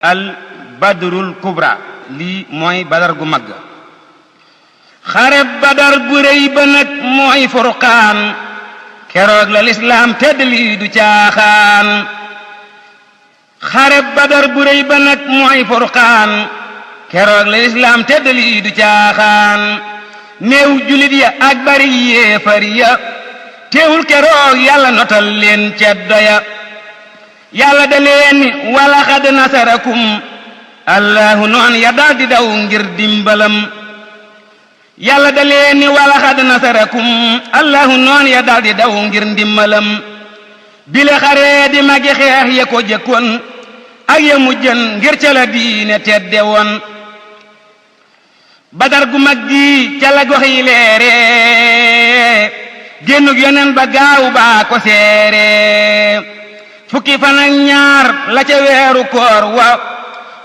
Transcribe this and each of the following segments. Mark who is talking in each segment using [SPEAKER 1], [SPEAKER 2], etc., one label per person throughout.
[SPEAKER 1] al badrul kubra lii mooy badar gu mag xare badar bu rëy ba nag mooy furqaan keroog la lislaam tedd lii du caaxaan xare badar bu rëy ba nag mooy furqaan keroog la lislaam tedd lii du caaxaan néew julit ya ak bari yéefar ya teewul keroog yàlla notal leen ceddo ya yàlla da leen ni wala xad nasarakum allahu noon ya daal di daw ngir dimbalam yàlla da leen ni wala xad nasarakum allahu noon ya daal di daw ngir ndimbalam bile xare di magi xeex ya ko jëkkoon ak ya mujjën ngir ca la diine tedde woon badar gu mag gi ca la gox yi leere génnug yonen ba gaaw baa ko seere fukki fan ak ñaar la ca weeru koor wa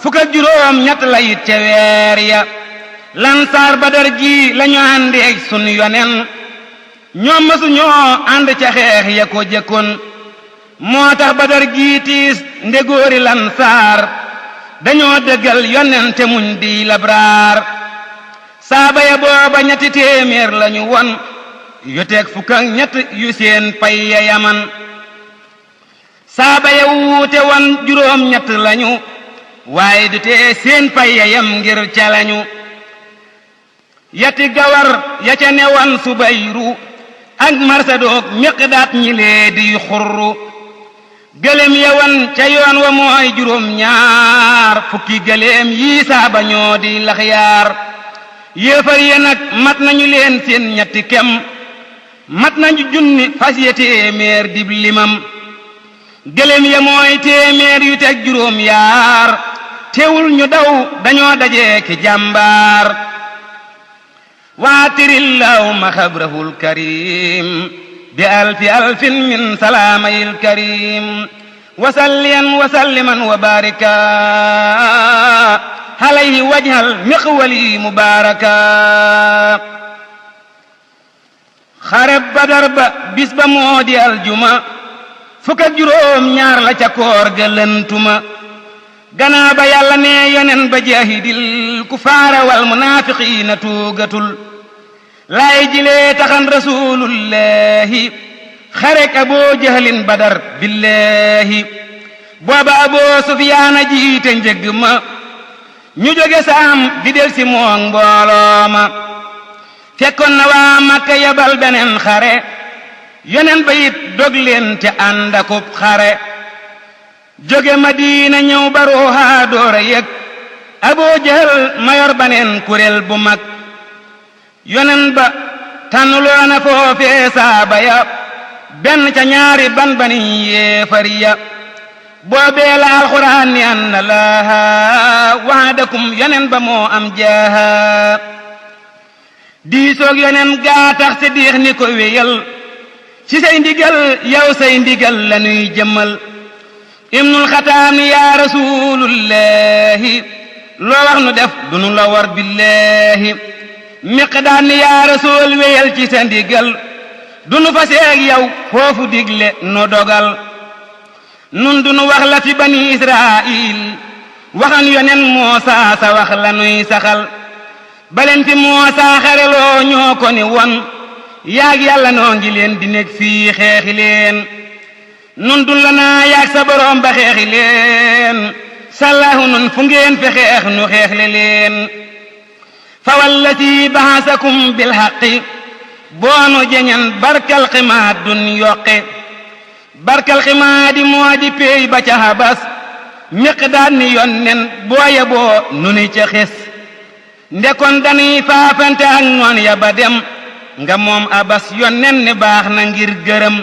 [SPEAKER 1] fukk ak juróom ñett la yit ca weer ya lansaar badar gi lañu àndeeg sunu yonen ñoom mësu ñoo ànd ca xeex ya ko jëkkoon moo tax badar gi tiis ndegóori lansaar dañoo dëggal yonen te muñ di labraar saaba ya booba ñetti téeméer lañu won yu teg fukk ak ñett yu seen pay ya yaman saaba ya wuute won juróom ñett lañu waaye du tee seen pay ya yam ngir ca lañu yati gawar ya ca newan subayru ak marsadoog miqdaat ñi lee di xurru gëléem ya wan ca yoon wa mooy juróom ñaar fukki gëléem yii saaba ñoo di laxyaar yéefar ya nag mat nañu leen seen ñetti kem mat nañu junni fas ya téeméer dib limam gëléem ya mooy téeméer yu teg juróom yaar teewul ñu daw dañoo dajee ki jàmbaar waatirillahumma xabrahul karim bi alfi alfin min salaamayil karim wasalliyan wasalliman wa barika alayhi wajhal miqwali mubaraka xare badar ba bis ba moo di aljuma fukk ak juróom ñaar la ca koor ga lëntuma ganaa ba yàlla ne yonen ba jaahidil kufaara wal munaafiqiina tuugatul laay jilee taxan rasulullahi xarek aboo jahlin badar billahi booba aboo sufyaana jiite njëgg ma ñu jóge saam di del si moom mbooloo ma fekkoon na waa makka yabal beneen xare yonen ba it dog leen te ànd akub xare jóge madina ñëw ba ruuxa doora yëg aboo jahal mayor baneen kuréel bu mag yonen ba tànnuloona foofee saaba ya benn ca ñaari bani yéefar ya boobee la alxuraan ni anna laaha wa'adakum yonen ba moo am jaaha diisoog yonen gaa tax si diix ni ko wéyal ci say ndigal yow say ndigal la nuy jëmmal ibnul xataam ni yaa rasulullahi loo wax nu def dunu la war billahi miqdaad ni yaa rasul wéyal ci sa ndigal dunu fa seeg yow foofu digle nu dogal nun dunu wax la fi bani israil waxan yonen moosa sa wax la nuy saxal baleen fi moosa xareloo ñoo ko ni won yaag yàlla noo ngi leen di nekk fii xeexi leen nun dun la naa yaag sa boroom ba xeexi leen sallahu nun fu ngeen fi xeex nu xeexle leen fa wallati bahasakum bilhaqi boonu jeñan barkal ximaat dun yoqe barkal ximaadi moo di peey ba ca habas miqdaad ni yonnen booya boo nu ni ca xes ndekon danuy faafante ak noon ya ba dem nga moom abas yonnen ne baax na ngir gërëm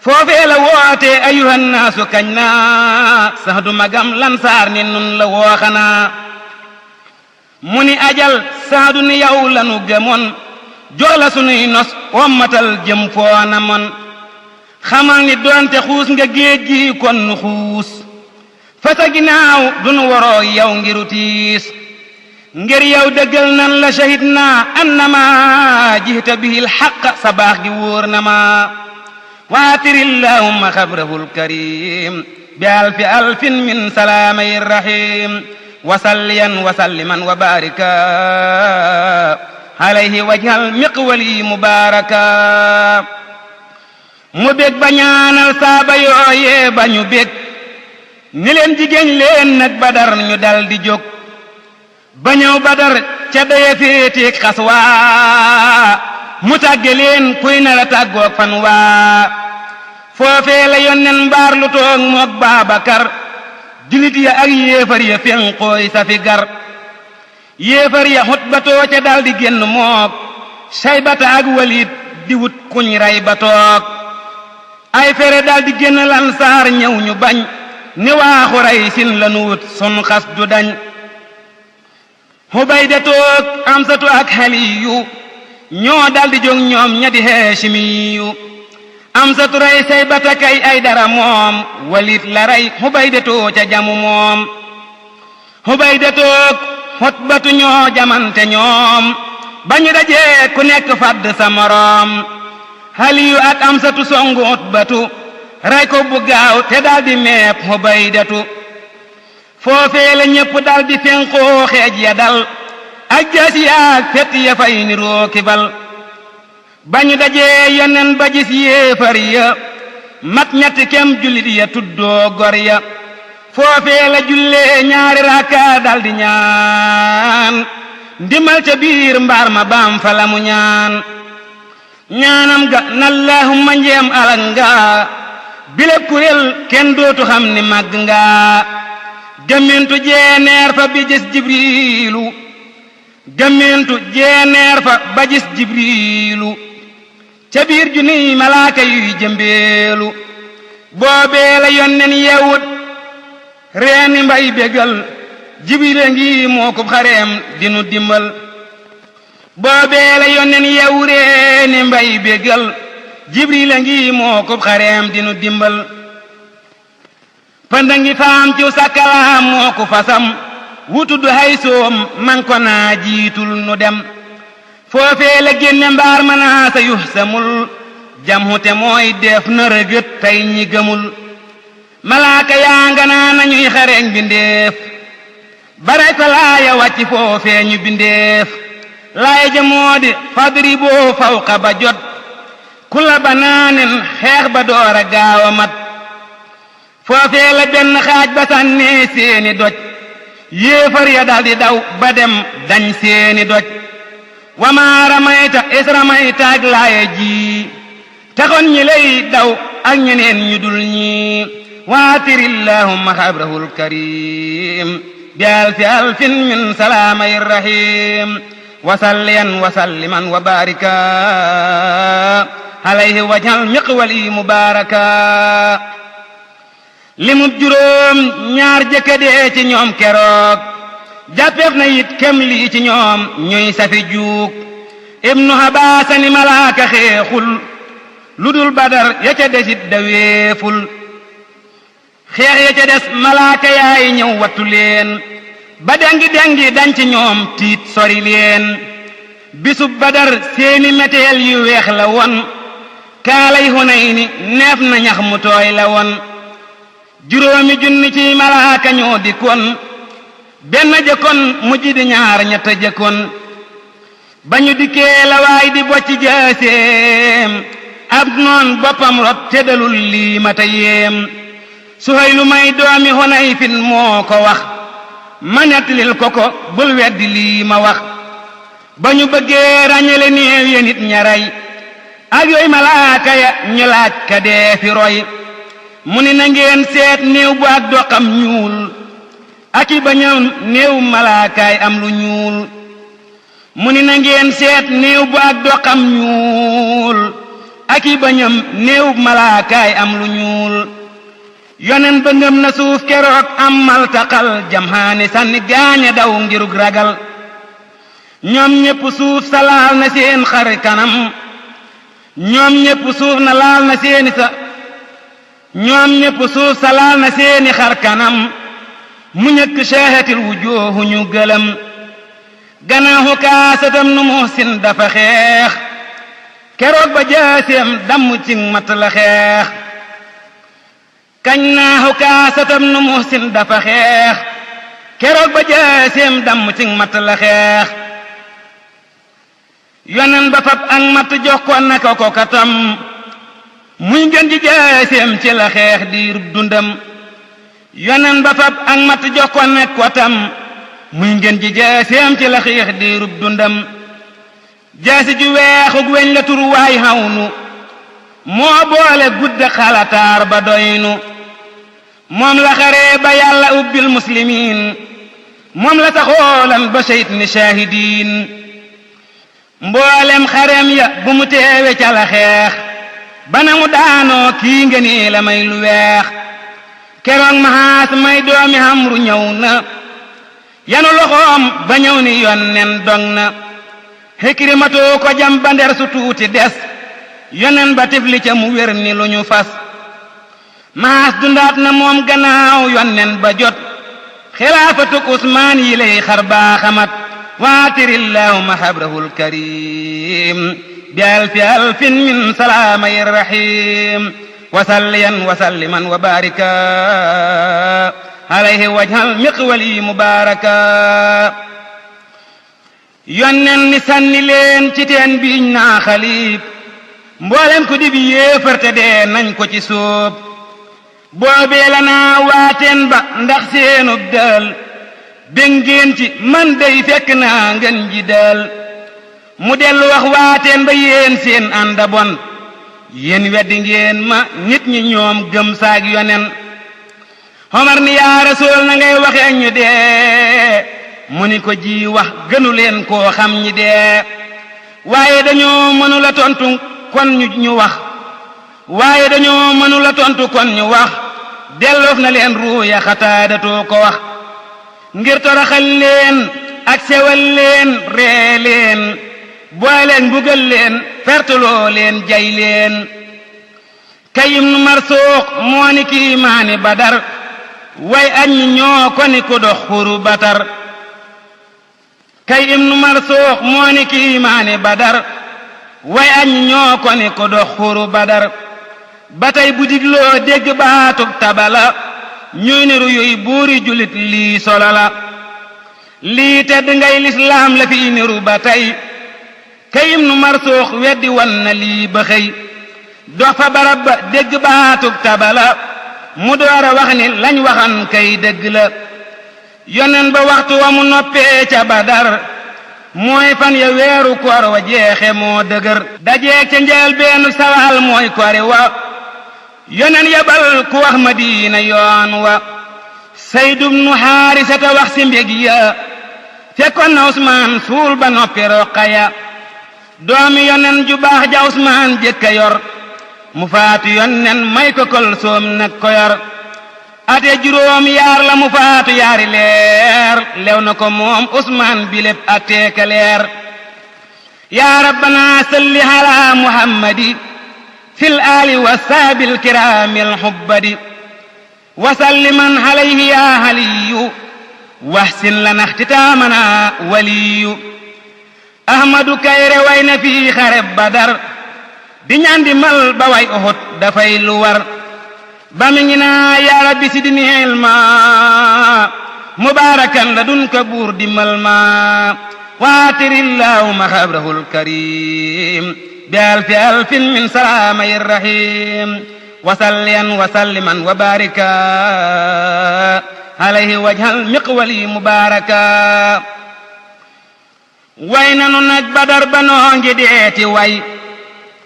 [SPEAKER 1] foofee la woote ayuhan naasu kañ naa sax du magam lansaar ni nun la wooxanaa mu ni ajal sax du ni yow lanu gëmoon jox la sunuy nos wommatal jëm foona mon xamal ni doonte xuus nga géej gi kon nu xuus fa sa ginnaaw dunu waroo yow ngiru tiis ngir yow dëggal nan la shahid naa annama jihta bihil xaq sa baax gi wóor na ma waatirillahumma xabrahul karim بألف ألف من سلامي الرحيم وصليا وسلما وباركا عليه واجعل مقولي مباركا mu bég ba ñaanal saaba yooyee ba ñu bég ni leen jigéen leen nag badar ñu dal di jóg ba ñëw badar ca daya féeteeg xas waa mu tàgge leen kuy nar a tàggoog fan waa foofee la yonnen mbaar lu toog moog Baabakar julit ya ak yéefar ya fenqooy safi gar yéefar ya Xutbatoo ca dal di génn moog Saybata ak Walid di wut kuñ ray ba toog ay fere dal di génn Lansaar ñëw ñu bañ ni waa Xuraysin la nu wut sun xas du dañ Hubayda toog Amsatu ak Aliyu ñoo dal di jóg ñoom ña di Haashimiyu Amsatu rey Saybata kay ay dara moom Walid la rey Hubayda too ca jamu moom Hubayda toog Xutbatu ñoo jamante ñoom ba ñu dajee ku nekk fadd sa moroom Aliyu ak Amsatu songu Xutbatu rey ko bu gaaw te dal di meeb Hubaydatu foofee la ñépp dal di fenqoo xeej ya dal ak jaasi yaak fet ya fay niroo kibal ba ñu dajee yonen ba gis yéefar ya mat ñetti kem jullit ya tuddoo gor ya foofee la jullee ñaari rakka dal di ñaan ndimal ca biir mbaar ma baam fa la mu ñaan ñaanam ga nallahumma njeem alak nga bile kuréel kenn dootu xam ni màgg nga gëmmentu jeeneer fa bi gis jibriilu gëmmentu jeeneer fa ba gis jibriilu ca biir junniy malaaka yuy jëmbeelu boobee la yonnen yewut reeni mbay bégal jibriile ngi moo ko xareem dinu dimbal boobee la yonnen yewu reeni mbay bégal jibriile ngi moo ko xareem dinu dimbal pënda ngi faam ciw sakkalaam moo ko fasam wutudu hay soom man ko naa jiitul nu dem foofee la génne mbaar ma naa sa yuhsamul jamhute mooy def na rëgët tey ñi gëmul malaaka yaa nga naa nañuy xareeñ bindeef bare fa laaya wàcc foofee ñu bindeef laaya ja moo di fadriboo fawqa ba jot kula banaanin xeex ba door a gaaw a mat foofee la benn xaaj ba sànnee seeni doj yéefar ya daldi daw ba dem dañ seeni doj wamaa ramayta is ramayta ak laaya ji taxoon ñi lay daw ak ñeneen ñu dul ñi waatirillahumma xabrahul karim bi alfi alfin min salaamay rahim wasalliyan wasalliman wa barika alayhi wajal miqwali mubaraka limub juróom ñaar jëkkadee ci ñoom keroog jàppeef na it kem lii ci ñoom ñuy safi juug ibnu habaasani malaaka xeexul lu dul badar ya ca desit daweeful xeex ya ca des malaaka yaay ñëw wattu leen ba dengi dengi dañ ci ñoom tiit sori leen bisub badar seeni meteel yu weex la won kaalay Hunayni neef na ñax mu tooy la won juróomi junni ci malaaka ñoo di kon benn jëkkoon mujj di ñaar ñett jëkkoon ba ñu dikkee la waay di bocci jaaseem ab noon boppam rot teddalul lii ma ta yéem Suhaylu may doomi Hunayfin moo ko wax ma nettalil ko ko bul weddi lii ma wax ba ñu bëggee ràññale néew ya nit ña rey ak yooyu malaaka ya ñu laaj ka dee fi roy mu ni na ngeen seet néew bu ak doxam ñuul ak i bañam néew malaakaay am lu ñuul mu ni na ngeen seet néew bu ak doxam ñuul ak i bañam néew malaakaay am lu ñuul yonen ba ngëm na suuf keroog am maltaqal jamhaani sànni gaañe daw ngirug ragal ñoom ñépp suuf sa laal na seen xar kanam ñoom ñépp suuf na laal na seeni sa ñoom ñépp suuf sa laal na seeni xar kanam mu ñëkk shaahatil wujuuhu ñu gëlëm ganaahu kaasatam nu muhsin dafa xeex keroog ba jaaseem damm ci mat la xeex kañ naa Hukaasata ibnu Muhsin dafa xeex keroog ba jaaseem damm ci matt la xeex yonen ba fab ak matt jox ko naka ko katam muy ngeen ji jaaseem ci la xeex diirub dundam yonen ba fab ak matt jox ko nekk ko tam muy ngeen ji jaaseem ci la xeex diirub dundam jaasi ju weexug weñ la tur waay xawnu moo boole gudda xalataar ba doynu moom la xaree ba yàlla ubbil muslimiin moom la taxoolan ba seyt ni shaahidiin mboolem xarem ya bu mu teewe ca la xeex bana mu daanoo kii nga nii la may lu weex keroog Mahaas may doomi Amru ñëw na yanu loxoom ba ñëw ni yonnen dong na Hikrimatu ko jam ba nder su tuuti des yonen ba tifli ca mu wér ni lu ñu fas Mahaas dundaat na moom gannaaw yonnen ba jot xilaafatuk Usmaan yi lay xar baa xamat waatirillahuma habrahul karim bi alfi alfin min salaamay rahim wasalliyan wasalliman wa barika alayhi wajhal miqwali mubaraka yonnen ni sànni leen ci teen biñ naa xalib mboolem ku dib yéefarte dee nañ ko ci sóob boobee la naa waateen ba ndax seenub dal béngeen ci man day fekk naa ngeen ji dal mu dellu wax waateen ba yéen seen ànda bon yéen weddi ngeen ma nit ñi ñoom gëm saag yonen Omar ni yaa Rasuul na ngay waxe ñu dee mu ni ko ji wax gënu leen koo xam ñi dee waaye dañoo mënu la tontu kon ñu wax waaye dañoo mënu la tontu kon ñu wax delloof na leen ruuya Xataadatoo ko wax ngir toroxal leen ak sewal leen ree leen boole leen mbugal leen fertuloo leen jay leen Kayim nu Marsuuq moo ni kii maani Badar way añ ñoo ko ni ku dox xuru Batar Kayim nu Marsuuq moo ni kii maani Badar way añ ñoo ko ni ku dox xuru Badar ba tey bu digloo dégg baatub tabala ñuy niru yuy buuri julit lii solo la lii tedd ngay lislaam la fi niru ba tey Kayim nu Marsuuq weddi wan na lii ba xëy dox fa barab ba dégg baatub tabala mu door a wax ni lañ waxan kay dëgg la yonen ba waxtu wa mu noppee ca Badar mooy fan ya weeru koor wa jeexe moo dëgër dajeeg ca njël beenu sawal mooy kori wa yonen yabal ku wax Madina yoon wa Saydu bnu Xaarisata wax si mbég ya fekkoon na Usmaan suul ba noppi Roqaya doomi yonen ju baax ja Usmaan jëkka yor mu faatu yonen may ko Kolsoom nag ko yor ate juróom yaar la mu faatu yaari leer lew na ko moom Usmaan bi lépp atteeka leer yaa rabbana salli ala muhammadi fil aali wa saabil kiraamil xubbadi wa salliman alayhi yaa haliyu wahsin lana ixtitaamana waliyu ahmadu kayre way na fii xareb Badar di ñaan di mal ba way Uhud dafay lu war ba mi ngi naa yaa rabbi sidnil ma mubaarakan la dun ka buur di mal ma waatirillahuma xabrahul karim bi alfi alfin min salaamay rahim wasalliyan wasalliman wa barika alayhi wajhal miqwali mubaraka way nanu nag Badar ba noo ngi deeti way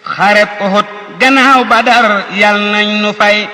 [SPEAKER 1] xareb Uhud gannaaw Badar yal nañ nu fay